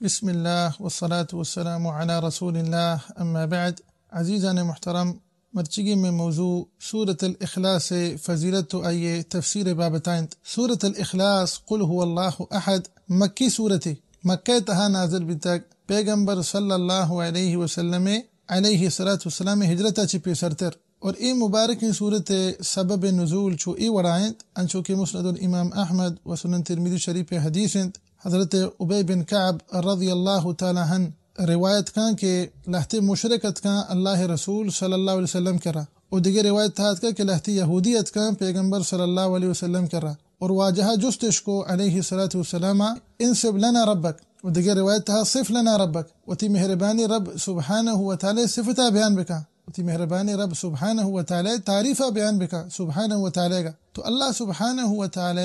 بسم اللہ والصلاة والسلام علی رسول اللہ، اما بعد۔ عزیزان محترم، مرچیگی مئے موضوع سورة الاخلاص ءِ فضیلت و آئی ءِ تفسیر ءِ بابت ءَ انت۔ سورة الاخلاص، قل هو اللہ احد، مکی سورتے، مکہ ءِ تہا نازل بیتگ، پیغمبر صلی اللہ علیہ وسلم ءِ، علیہ الصلاة والسلام ءِ ہجرت ءَ چہ پیسرتر۔ اور اے مبارکیں سورت ءِ سبب نزول چو اے وڑا انت، انچو کہ مسند الامام احمد و سنن ترمذی شریف ءِ حدیث انت، حضرت ابی بن کعب رضی اللہ تعالی عنہ روایت کاں کہ لہتے مشرک اتکاں اللہ ءِ رسول صلی اللہ علیہ وسلم کرا، و دگہ روایت تہا اتکاں کہ لہتے یہودی اتکاں پیغمبر صلی اللہ علیہ وسلم کرا، اور واجہ ءَ جست اش کو علیہ الصلاة والسلام، انصف لنا ربک، و دگہ روایت تہا صف لنا ربک، وتی مہربانی رب سبحانہ و تعالی صفتا بیان بکاں، وتی مہربانی رب سبحانہ و تعالی تعریفا بیان بکاں سبحانہ و تعالی گا۔ تو اللہ سبحانہ و تعالی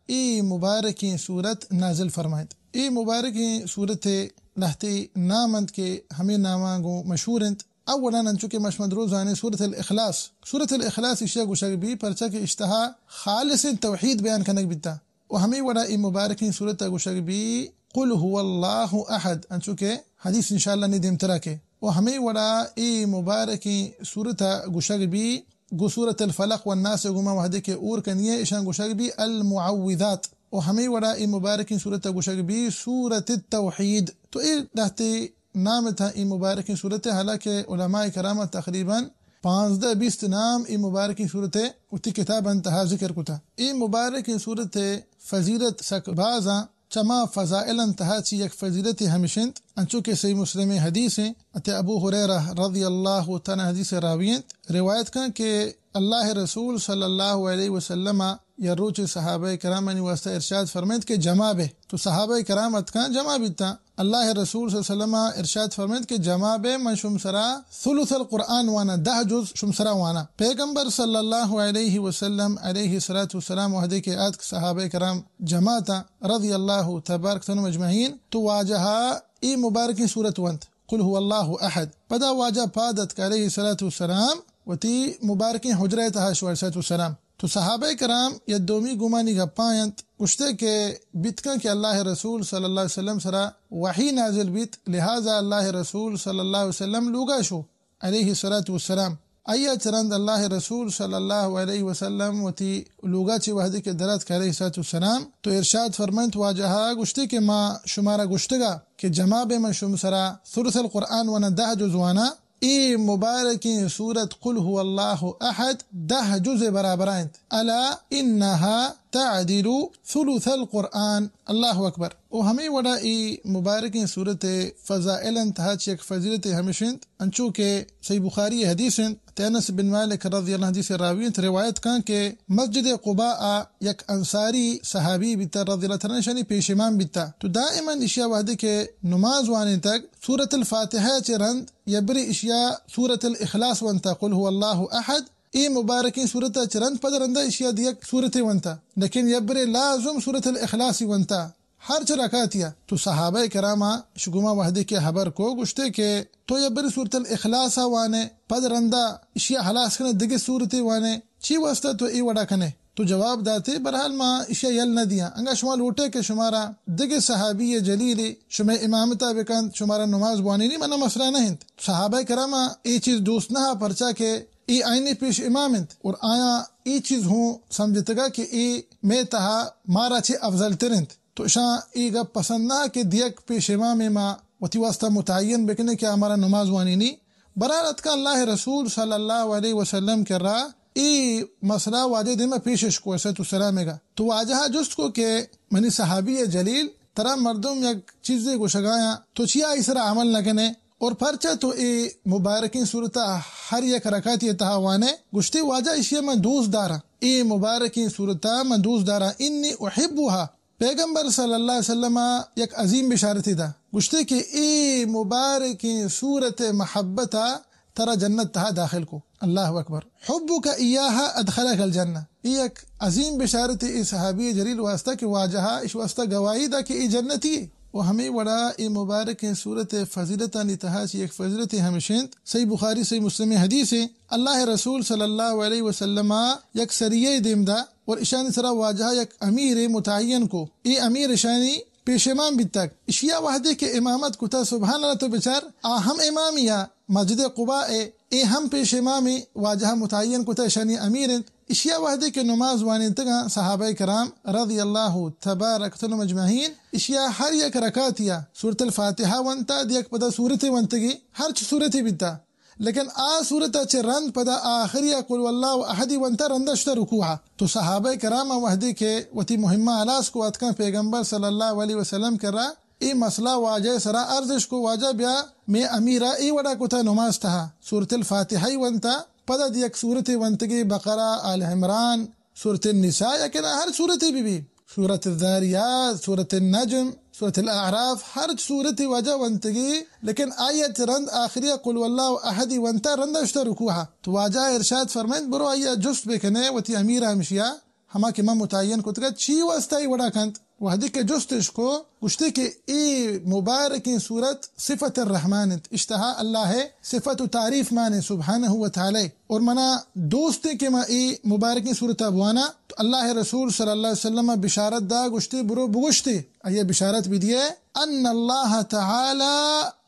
اے مبارکیں سورت نازل فرمائنت۔ اے مبارکیں سورت ءِ لہتے نام انت کہ ہمے ناماں گوں مشہور انت۔ اولاً انچو کہ ما شما درو زانیں سورت الاخلاص۔ سورت الاخلاص اشیا گوشگ بی پرچا کہ اشتہا خالصیں توحید بیان کنگ بیتا۔ و ہمے وڑا اے مبارکیں سورت ءَ گوشگ بی قل هو اللہ احد، انچو کہ حدیث انشاءاللہ نی دیمترا کے۔ و ہمے وڑا اے مبارکیں سورت ءَ گوشگ بی گو سورت الفلق والناس گوما وہدے کہ اور کنی ءَ اشاں گوشگ بی المعوذات۔ و ہمے وڑا اے مبارکیں سورت ءَ گوشگ بی سورت التوحید۔ تو اے لہتے نام تہا اے مبارکیں سورت ءِ، حالانکہ علماء کرام تقریباً پانزدہ بیست نام اے مبارکیں سورت ءِ وتی کتاباں تہا ذکر کتا۔ اے مبارکیں سورت ءِ فضیلت سک بازاں، چما فضائلاں تہا چی یک فضیلتے ہمش انت، انچو کہ صحیح مسلم ءِ حدیث انت، ات ابو ہریرہ رضی اللہ تعالی عنہ حدیث ءِ راوی انت، روایت کاں کہ اللہ ءِ رسول صلی اللہ علیہ وسلم ءَ یا روچے صحابہ کرامانی واسطہ ارشاد فرمائنت کہ جمع بے۔ تو صحابہ کرام اتکاں جمع بیتاں۔ اللہ ءِ رسول صلی اللہ علیہ وسلم ءَ ارشاد فرمائنت کہ جمع بے، من شم سرا ثلث القرآن وانا، دہ جز شم سرا وانا۔ پیغمبر صلی اللہ علیہ وسلم علیہ الصلاة والسلام وہدے کہ آتک صحابہ کرام جمع اتاں رضی اللہ تبارک عنہم اجمعین، تو واجہ ءَ اے مبارکیں سورت ونت، قل هو اللہ احد۔ پدا واجہ پاد اتک علیہ الصلاة والسلام وتی مبارکیں حجرہ ءِ تہا شو علیہ الصلاة والسلام۔ تو صحابہ کرام یک دومی گمانی گپا انت، گوشتے کہ بیتکاں کہ اللہ ءِ رسول صلی اللہ علیہ وسلم سرا وحی نازل بیت، لہذا اللہ ءِ رسول صلی اللہ علیہ وسلم لوگا شو علیہ الصلاة والسلام۔ آئی ءَ چہ رند اللہ ءِ رسول صلی اللہ علیہ وسلم وتی لوگا چہ وہدے کہ در اتک علیہ الصلاة والسلام، تو ارشاد فرمائنت، واجہ ءَ گوشتے کہ ما شمارا گوشتگا کہ جمع بے، من شم سرا ثلث القرآن وانا، دہ جز وانا۔ اے مبارکیں سورت قل هو اللہ احد دہ جز ءِ برابر انت۔ الا انها تعدل ثلث القرآن۔ اللہ اکبر۔ و ہمے وڑا اے مبارکیں سورت ءِ فضائلاں تہا چہ یک فضیلتے ہمش انت، انچو کہ صحیح بخاری ءِ حدیث انت، انس بن مالک رضی اللہ عنہ حدیث ءِ راوی انت، روایت کاں کہ مسجد قباء ءَ یک انصاری صحابی بیتا رضی اللہ تعالی عنہ، اشانی پیش امام بیتا۔ تو دائماً اشیا وہدے کہ نماز وانینتگ، سورت الفاتحہ ءَ چہ رند یبرے اشیا سورت الاخلاص ونتا، قل هو اللہ احد، اے مبارکیں سورت ءَ چہ رند پد رندا اشیا دیگ سورتے ونتا، لیکن یبرے لازم سورت الاخلاص ئی ونتا۔ ہر چہ رکعتیا۔ تو صحابہ کراما شگوما وہدے کہ ہبر کو، گوشتے کہ تو یبرے سورت الاخلاص ءَ وانے، پد رندا اشیا ہلاس کنے دگہ سورتے وانے، چی واسطہ تو اے وڑا کنے؟ تو جواب داتے، بہرحال ما اشیا یل نہ دیاں۔ انگا شما لوٹے کہ شمارا دگہ صحابی جلیلے شمئے امامتا بکنت، شمارا نماز بوانینی، منا مسئلہ نہ انت۔ صحابہ کراما اے چیز دوست نہ، پرچا کہ اے آئینی پیش امام انت اور آیاں اے چیز ہوں سمجھتگا کہ اے مئے تہا مارا چہ افضل تر انت۔ تو اشاں اے گپ پسند نہ کہ دیگ پیش امامے ما وتی واسطہ متعین بکنیں کہ آ مارا نماز وانینی۔ بہرحال اتکاں اللہ رسول صلی اللہ علیہ وسلم کرا اے مسئلہ واجہ دیما پیشش کو، علیہ الصلاۃ والسلام گا۔ تو واجہ جست کو کہ منی صحابی جلیل، ترا مردم یک چیزے گوشگایاں، تو چیا آئی سرا عمل نہ کنے؟ اور پرچا تو اے مبارکیں سورتا ہر یک رکعتی تہا وانے؟ گوشتے، واجہ، اشیا من دوست داراں، اے مبارکیں سورتا من دوست داراں، انی احبها۔ پیغمبر صلی اللہ علیہ وسلم یک عظیم بشارتے دا، گوشتے کہ اے مبارکیں سورت محبتا ترا جنت تہا داخل کو۔ اللہ اکبر۔ حبک ایاها ادخلک الجنہ۔ اے یک عظیم بشارتے اے صحابی جلیل واسطہ کہ واجہا اش واسطہ گواہی دا کہ اے جنتی اے۔ و ہمے وڑا اے مبارکیں سورت فضیلتانی تہا چہ یک فضیلتے ہمش انت، صحیح بخاری، صحیح مسلم حدیث انت، اللہ رسول صلی اللہ علیہ وسلم یک سریہ دیم دا اور اشانی سرا واجہا یک امیر متعین کو۔ اے امیر اشانی پیش امام بیتگ۔ اشیا وہدے کہ امامت کتا، سبحان اللہ، تو بچار، آ ہم امامی آ مسجد قباء ء، اے ہم پیش امامی، واجہ متعین کتا، اشانی امیر انت۔ اشیا وہدے کہ نماز وانینتگاں، صحابہ کرام رضی اللہ تبارک عنہم اجمعین، اشیا ہر یک رکعتیا سورۃ الفاتحہ ونتا، دیک پدا سورتے ونتگی، ہرچ سورتے بیتا۔ لیکن آ سورت ء چہ رند پدا آخری ء قل واللہ احدی ونتا، رندا شتا رکوع ء۔ تو صحابہ کرام ء وہدے کہ وتی مہمہ ہلاس کو اتکاں، پیغمبر صلی اللہ علیہ وسلم کرا اے مسئلہ واجہ ء سرا عرضش کو، واجہ بیا مے امیرا اے وڑا کتا نماز تہا، سورت الفاتحہ ای ونتا، پدا دیک سورتے ونتگی، بقرہ، آل عمران، سورت النساء، یا کہ نہ ہر سورتے بی بی، سورت الذاریات، سورت النجم، سورت الاعراف، ہر سورتے واجہ ونتگی، لیکن آئی ء چہ رند آخری ء قل واللہ احدی ونتا، رندا شتا رکوع ء۔ تو واجہ ارشاد فرمائنت، برو آئی ء جست بکنے، وتی امیر ہمشیا، ہما کہ من متعین کتگا، چی واسطہ ای وڑا کنت؟ وہدے کہ جستش کو، گوشتے کہ اے مبارکیں سورت صفت الرحمن انت، اشتہا اللہ ء صفت و تعریف مانے سبحانہ و تعالی۔ اور منا دوست انت کہ ما اے مبارکیں سورت ء بوانا۔ تو اللہ ء رسول صلی اللہ علیہ وسلم ء بشارت دا، گوشتے، برو بگوشتے، آئی ء بشارت بدیے، ان اللہ تعالی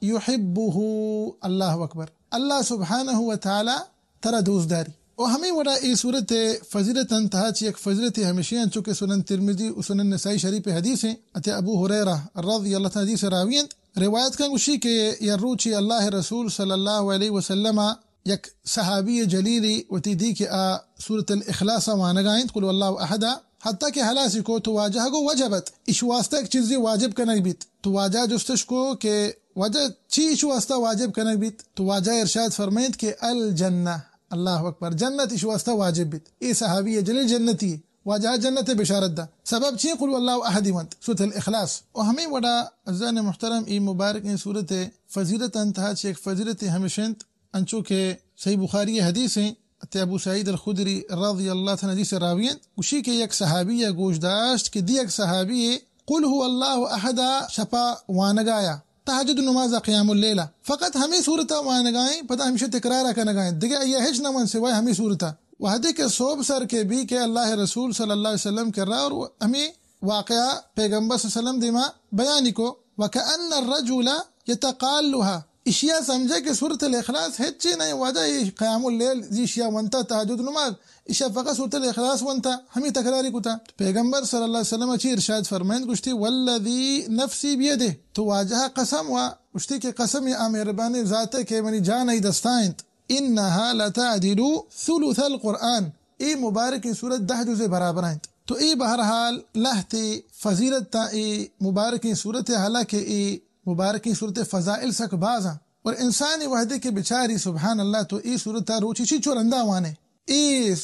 یحبہ، اللہ اکبر، اللہ سبحانہ و تعالی ترا دوست داری۔ و ہمے وڑا اے سورت ء فضیلتاں تہا چہ یک فضیلتے ہمیشی انت، چونکہ سنن ترمذی و سنن نسائی شریف ء حدیث انت، اتیا ابو ہریرہ رضی اللہ تعالی عنہ حدیث راوی انت، روایت کن گوشی کہ یا روچی اللہ رسول صلی اللہ علیہ وسلم ء یک صحابی جلیلی وتی دی کہ آ سورت الاخلاص ء وانگا انت، قل واللہ احد ء، حتی کہ ہلاسی کو تو واجہ گو وجبت، اش واسطہ یک چیزی واجب کنگ بیت۔ تو واجہ جستش کو کہ واجہ چی اش واسطہ واجب کنگ بیت؟ تو واجہ ارشاد فرمائنت کہ الجنہ، اللہ اکبر، جنت اش واسطہ واجب بیت۔ اے صحابی جلیل جنتی، واجہ جنت بشارت دا۔ سبب چی؟ قل واللہ احد ونت، سورت الاخلاص۔ و ہمیں وڑا عزیزان محترم، اے مبارکیں سورت فضیلت انتہا چہ یک فضیلت ہمیش انت، انچو کہ صحیح بخاری حدیث ہیں، تے ابو سعید الخدری رضی اللہ تعالی عنہ حدیث راوی انت، گوشی کہ یک صحابی ء گوش داشت کہ دی یک صحابی قل هو اللہ احد ء شپا وانگایا، تہجد نماز ء قیام اللیل ء فقط ہمیں سورت ء وانگائیں، پدا ہمیشہ تکرار ء کنگائیں، دگہ آئی ء ہچ نہ ون سوائے ہمیں سورت ء۔ وہدے کہ صوب سر کے بی کہ اللہ رسول صلی اللہ علیہ وسلم کرا اور ہمیں واقعہ پیغمبر صلی اللہ علیہ وسلم دیما بیانی کو، وکأن الرجل یتقالها، اشیا سمجھے کہ سورت الاخلاص ہچی نہیں، واجہ اے قیام اللیل جی اشیا ونتا، تہجد نماز، اشیا فقط سورت الاخلاص ونتا، ہمیں تکراری کتا۔ پیغمبر صلی اللہ علیہ وسلم چی ارشاد فرمائند، گوشتی والذی نفسی بیدہ، تو واجہ قسم وا، گوشتی کہ قسم آ مہربانی ذات ہے کہ منی جان ای دستا انت، انها لتعدل ثلث القرآن، اے مبارکیں سورت دہ جزء برابر انت۔ تو اے بہرحال لہتے فضیلت تا اے مبارکیں سورت، حالانکہ اے مبارکیں سورت فضائل سک باز انت۔ اور انسانی وہدے کہ بچاری سبحان اللہ تو اے سورت روچی چنچو رندا وانے۔ اے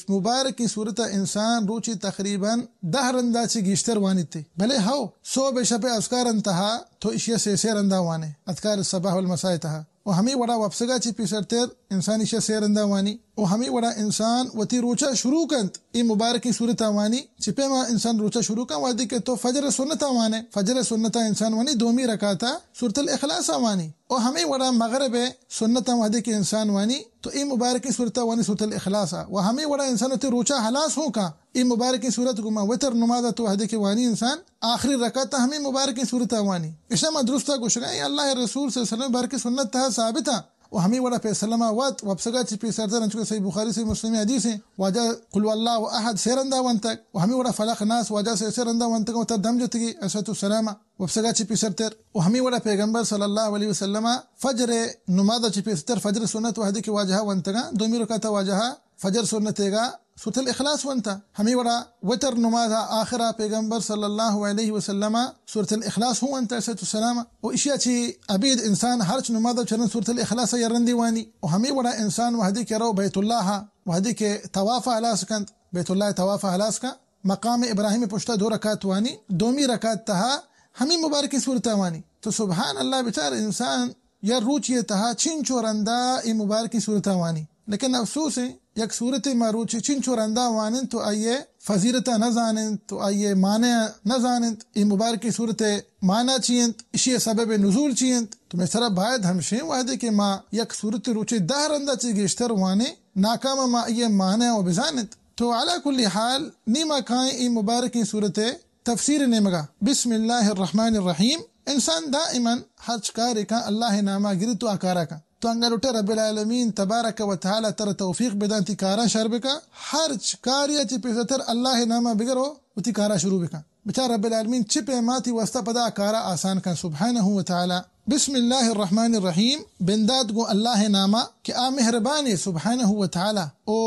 مبارکیں سورت انسان روچی تقریباً دہ رندا چہ گیشتر وانیتے۔ بلے ہو، صبح شپ اذکار انتہا تو اشیا سے سے رندا وانے، اذکار الصباح والمساء تہا۔ و ہمیں وڑا وپسگا چہ پیسرتر انسان ایشی ء سے رندا وانی۔ و ہمیں وڑا انسان وتی روچا شروع کنت، اے مبارکیں سورتا وانی۔ چہ پیما انسان روچا شروع کن، وہدے کہ تو فجر سنتا وانے، فجر سنتا انسان وانی، دومی رکعتا سورت الاخلاصا وانی۔ و ہمیں وڑا مغرب سنتا وہدے کہ انسان وانی، تو اے مبارکیں سورتا وانی، سورت الاخلاصا۔ و ہمیں وڑا انسان وتی روچا ہلاس ہوں کن، اے مبارکیں سورت گما وتر نماز ء تو وہدے کہ وانی انسان آخری رکعت ء ہمیں مبارکیں سورت ء وانی۔ اشاں ما درست ء گوشگا ایں، اللہ ء رسول صلی اللہ علیہ وسلم مبارکیں سنت تہا ثابت ء۔ و ہمیں وڑا پیسلم ء وت وپسگا چہ پیسرتر انچو کہ صحیح بخاری صحیح مسلم حدیث ہیں، واجہ قل ہو اللہ احد سے رندا ونتگ و ہمیں وڑا فلق ناس واجہ سے سے رندا ونتگ و تر دم جتگی علیہ الصلوۃ والسلام۔ وپسگا چہ پیسرتر و ہمیں وڑا پیغمبر صلی اللہ علیہ وسلم فجر نماز چہ پیسرتر فجر سنت وہدے کہ واجہ ونتگا دومی رکعت واجہ فجر سنت ء گا سورت الاخلاص ونتا۔ ہمیں وڑا وتر نماز ء آخرا پیغمبر صلی اللہ علیہ وسلم سورت الاخلاص ہوں ونتا علیہ السلام۔ و اشیا چی ابید انسان ہرچ نماز ء چرن سورت الاخلاص ء یرندی وانی۔ و ہمیں وڑا انسان وہدے کہ رو بیت اللہ ء، وہدے کہ طواف ء ہلاس کنت، بیت اللہ ء طواف ء ہلاس کن، مقام ابراہیم پشتا دو رکعت وانی، دومی رکعت تہا ہمیں مبارکیں سورت ء وانی۔ تو سبحان اللہ، بچار انسان یا روچی ء تہا چنچو رندا اے مبارکیں سورتاں وانی۔ لیکن افسوس ایں، یک سورتے ما روچی چنچو رندا وانیں تو آئی ء فضیلتاں نہ زانیں، تو آئی ء معنی ء نہ زانیں، اے مبارکیں سورت ء معنی چی انت، اشی ء سبب نزول چی انت۔ تو مئے سرا باید ہمشیں وہدے کہ ما یک سورتے روچی دہ رندا چہ گیشتر وانیں، ناکام ما آئی ء معنی ء بزانیں۔ تو علی کل حال نی ما کائیں اے مبارکیں سورت ء تفسیر نیمگا، بسم اللہ الرحمن الرحیم، انسان دائماً ہرچ کارے کن اللہ ناما گری تو آ کارا کن۔ تو انگا لوٹے رب العالمین تبارک و تعالی ترا توفیق بدان تی کاراں شر بکن، ہرچ کاریا چی پیسرتر اللہ ناما بگرو و تی کارا شروع بکن۔ بچار رب العالمین چی پیما تی واسطہ پدا کارا آسان کن سبحانہ و تعالی۔ بسم اللہ الرحمن الرحیم، بندات گوں اللہ ناما کہ آ مہربانے سبحانہ و تعالی او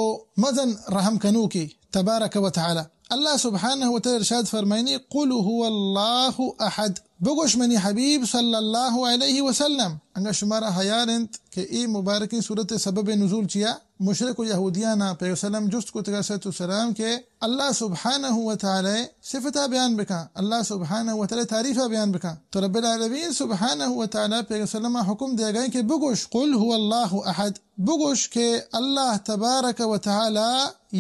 مزن رحم کنوکے تبارک و تعالی۔ اللہ سبحانہ و تعالی ارشاد فرمائنی، قل هو اللہ احد، بگوش منی حبیب صلی اللہ علیہ وسلم۔ انگا شمارا حیال انت کہ اے مبارکیں سورت سبب نزول چیا؟ مشرک و یہودیانا پیغمبر صلی اللہ علیہ وسلم جست کتگا صلی اللہ علیہ وسلم کہ اللہ سبحانہ و تعالی صفتا بیان بکن، اللہ سبحانہ و تعالی تعریفا بیان بکن۔ تو رب العالمین سبحانہ و تعالی پیغمبر صلی اللہ علیہ وسلم حکم دے گئے کہ بگوش، قل هو اللہ احد، بگوش کہ اللہ تبارک و تعالی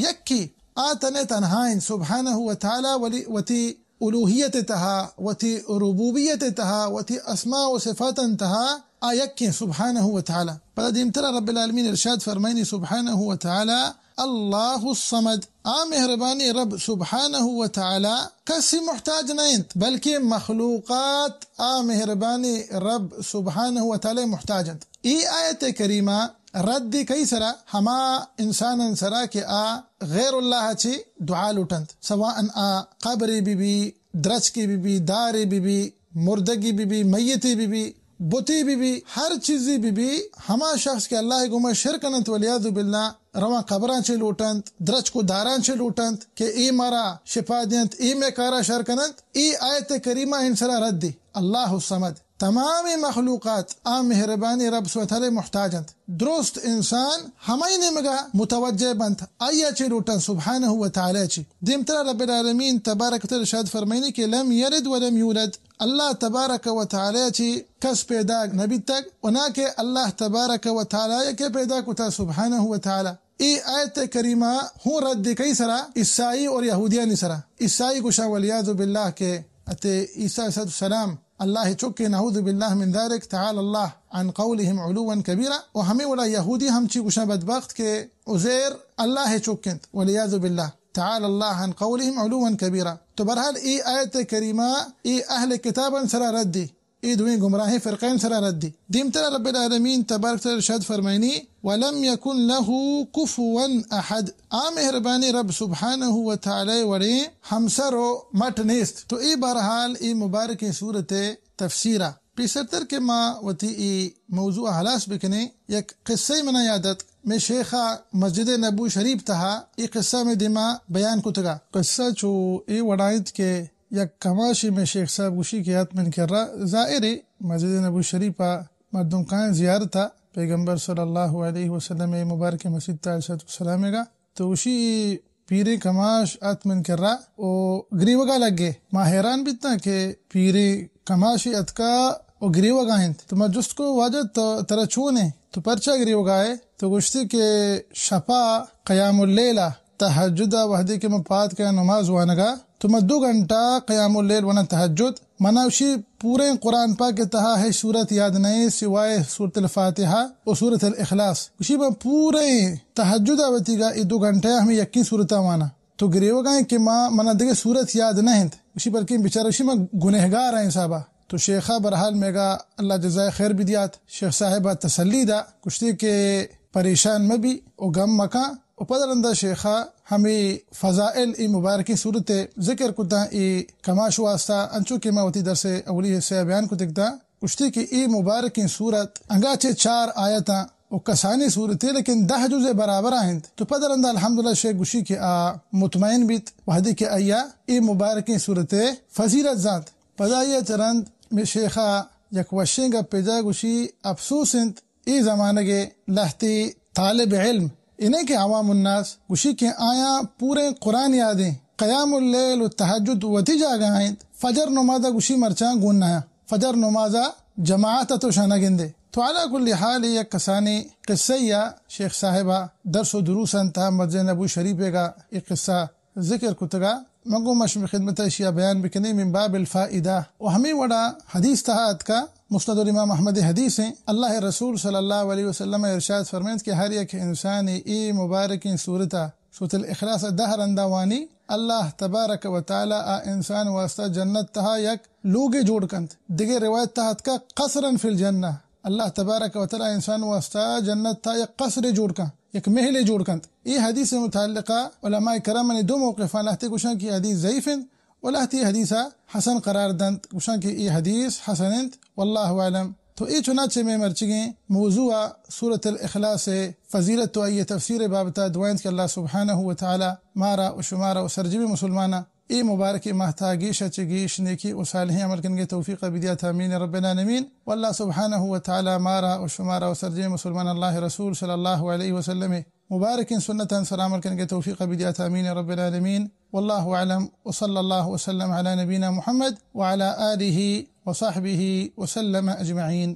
یکی، آ تنے تنہائیں سبحانہ و تعالی، ولی وتی الوہیت تہا، وتی ربوبیت تہا، وتی اسماء و صفاتن تہا آ یکیں سبحانہ و تعالی۔ پدا دیمترا رب العالمین ارشاد فرمائنی سبحانہ و تعالی، اللہ الصمد، آ مہربانی رب سبحانہ و تعالی کسی محتاج نہ انت، بلکہ مخلوقات آ مہربانی رب سبحانہ و تعالی محتاج انت۔ ای آیت کریمہ رد کئی سرا؟ ہما انسانان سرا کہ آ غیر اللہ چی دعا لوٹنت، سواء آ قبرے بی بی، درچکے بی بی، دارے بی بی، مردگے بی بی، میتے بی بی، بتے بی بی، ہر چیزے بی بی، ہما شخص کہ اللہ گوما شرک کننت والعیاذ باللہ، رواں قبراں چے لوٹنت، درچک و داراں چے لوٹنت کہ اے مارا شفا دینت، اے مئے کارا شر کننت، اے آیت کریمہ انسرا رد دی۔ اللہ الصمد، تمام مخلوقات آ مہربانی رب سبحانہ و تعالی محتاج انت۔ درست انسان ہمائی نیمگا متوجہ بنت، آئیا چے لوٹن سبحانہ و تعالی چے۔ دیمترا رب العالمین تبارک و تعالی ارشاد فرمائنی کہ لم یلد ولم یولد، اللہ تبارک و تعالی چے کس پیدا نبیتگ و نا کہ اللہ تبارک و تعالی یکے پیدا کتا سبحانہ و تعالی۔ اے آیت کریمہ ہوں رد کئی سرا؟ عیسائی اور یہودیانی سرا۔ عیسائی گوشاں والعیاذ باللہ کہ اتے عیسیٰ علیہ السلام اللہ چکے، نعوذ باللہ من ذلک، تعالی اللہ عن قولہم علوا کبیرا۔ و ہمیں وڑا یہودی ہم چی گوشاں بدبخت کہ عزیر اللہ چک انت، والعیاذ باللہ، تعالی اللہ عن قولہم علوا کبیرا۔ تو بہرحال اے آیت کریمہ اے اہل کتابان سرا رد دی۔ اے دوئیں گمراہیں فرقین سرا رد دی۔ دیمترا رب العالمین تبارک و تعالی ارشاد فرمائنی، ولم یکن لہ کفوا احد، آ مہربانی رب سبحانہ و تعالی وڑیں ہمسر و مٹ نیست۔ تو اے بہرحال اے مبارکیں سورت تفسیرا۔ پیسرتر کہ ما وتی اے موضوع ہلاس بکنیں، یک قصہ منا یاد اتک۔ مئے شیخا مسجد نبوی شریف تہا اے قصہ مئے دیما بیان کتگا۔ قصہ چو اے وڑا انت کہ یک کماشے مئے شیخ صاحب گوشی کہ ات من کرا، ظاہرے مسجد نبوی شریفا مردم کائیں زیارتا پیغمبر صلی اللہ علیہ وسلم مبارک مسیت علیہ الصلوۃ والسلام گا۔ تو گوشی پیریں کماش ات من کرا و گریوگا لگے۔ ما حیران بیتاں کہ پیریں کماشے اتکا و گریوگا انت۔ تو ما جست کو، واجہ تو ترا چونے؟ تو پرچا گریوگا ئے؟ تو گوشتی کہ شپا قیام اللیلا، تہجدا وہدے کہ من پاد کایاں نماز وانگا، تو من دو گھنٹہ قیام اللیل وناں، تہجد۔ منا گوشی پوریں قرآن پاک تہا ہچ سورت یاد نئیں سوائے سورۃ الفاتحہ و سورۃ الاخلاص۔ گوشی من پوریں تہجدا وتیگا اے دو گھنٹہ ہمیں یکیں سورتا واناں۔ تو گریوگا ئے کہ ما، منا دگہ سورت یاد نہ انت۔ گوشی بلکیں بیچارہ، گوشی من گنہگار آں حسابا۔ تو شیخا بہرحال مئیگا اللہ جزائے خیر بدیات۔ شیخ صاحبا تسلی دا، گوشتی کہ پریشان مبی و گم مکاں۔ و پد رندا شیخا ہمے فضائل اے مبارکیں سورت ذکر کتاں، اے کماش واسطہ، انچو کہ ما وتی درس اولی حصہ بیان کتگ تاں۔ گوشتی کہ اے مبارکیں سورت انگا چہ چار آیتاں و کسانیں سورتے، لیکن دہ جزء برابرا انت۔ تو پد رندا الحمدللہ شیخ گوشی کہ آ مطمئن بیت، وہدے کہ آئیا اے مبارکیں سورت فضیلت زانت۔ پدا آئیا چہ رند مئے شیخا یک وشیں گپے جا، گوشی افسوس انت اے زمانگے لہتے طالب علم، انہیں کہ عوام الناس، گوشی کہ آیاں پوریں قرآن یادیں، قیام اللیل و تہجد وتی جاگہ انت، فجر نمازا گوشی مرچاں گون نہ، فجر نمازا جماعت تو شاں نہ گندے۔ تو علی کل حال یک کسانیں قصہ یا شیخ صاحبا درس و دروس انت، مسجد نبوی شریفے گا اے قصہ ذکر کتگا، من گوں ما شمئے خدمتا اشیا بیان بکنیں من باب الفائدہ۔ و ہمے وڑا حدیث تہا اتکا، مسند الامام احمد حدیثیں، اللہ رسول صلی اللہ علیہ وسلم ارشاد فرمائنت کہ ہر یک انسانے اے مبارکیں سورتا، سورۃ الاخلاص دہ رندا وانی، اللہ تبارک و تعالی آ انسان واسطہ جنت تہا یک لوگے جوڑ کنت۔ دگہ روایت تہا اتکا قصرا فی الجنہ، اللہ تبارک و تعالی انسان واسطہ جنت تہا یک قصرے جوڑ کن، یک محلے جوڑ کنت۔ اے حدیث متعلقہ علماء کرامانی دو موقفاں، لہتے گوشاں کہ حدیث ضعیف انت، و لہتے حدیث حسن قرار دنت، گوشاں کہ اے حدیث حسن انت، واللہ اعلم۔ تو اے چنانچہ مئے مرچگیں موضوع سورۃ الاخلاص فضیلت و آئی تفسیر بابتا دعا انت کہ اللہ سبحانہ و تعالی مارا و شمارا و سرجمیں مسلماناں اے مبارکیں ماہ تہا گیش چہ گیش نیکی و صالحیں عمل کنگے توفیق بدیات، آمین رب العالمین۔ واللہ سبحانہ و تعالی مارا و شمارا و سرجمیں مسلمان اللہ رسول صلی اللہ علیہ وسلم مبارکیں سنتاں سر عمل کنگے توفیق بدیات، آمین رب العالمین۔ واللہ اعلم، وصلی اللہ وسلم علی نبینا محمد وعلی آلہ وصحبہ وسلم اجمعین۔